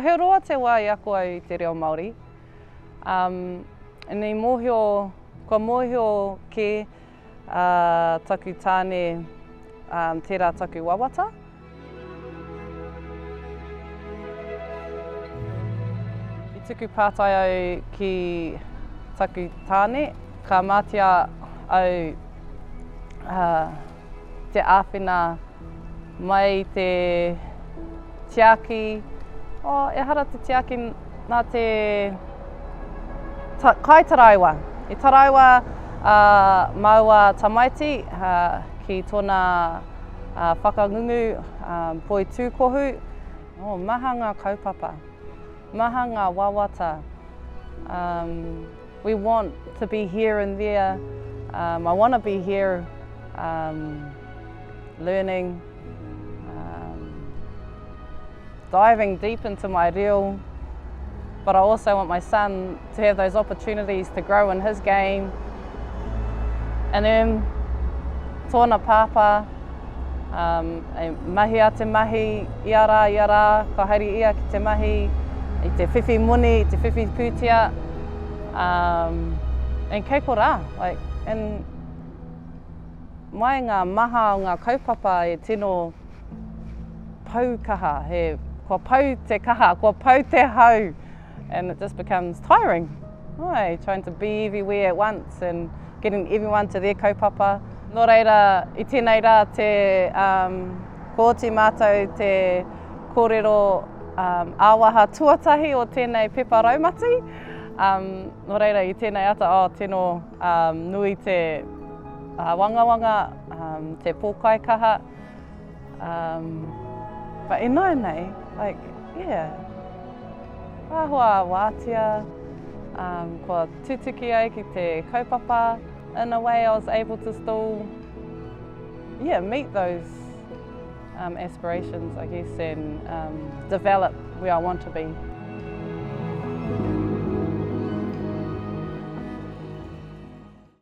he roa te wā i ako au i te reo Māori. Um, and i mōhio, kua mōhio kē uh, taku tāne um, tērā taku wawata. I tuku pātai au ki taku tāne, ka mātia au uh, te āwhina mai te tiaki, oh, ehara te tiaki nā te ta, kaitaraiwa. I taraiwa uh, māua tamaiti uh, ki tōna uh, whakangungu um, poitūkohu. Oh, maha ngā kaupapa, maha ngā wawata. Um, we want to be here and there. Um, I want to be here um, learning, um, diving deep into my reo, but I also want my son to have those opportunities to grow in his game. And then tōna pāpā, um, e mahi a te mahi ia rā, ia rā, ka haere ia ki te mahi, i te whiwhi moni, i te whiwhi pūtea. Um, and kei korā, like, and mai ngā maha o ngā kaupapa e tino pau kaha, he, kua pau te kaha, kua pau te hau, and it just becomes tiring. Ai, trying to be everywhere at once and getting everyone to their kaupapa. Nō reira, i tēnei rā te um, kua oti mātou te kōrero um, ā-waha tuatahi o tēnei pepa raumati. Um, nō reira, i tēnei ata, oh, tino um, nui te āwangawanga, um, te pōkaikaha. Um, but ināianei, like, yeah, āhua wātea, um, kua tutuki ai ki te kaupapa. In a way, I was able to still, yeah, meet those um, aspirations, I guess, and um, develop where I want to be.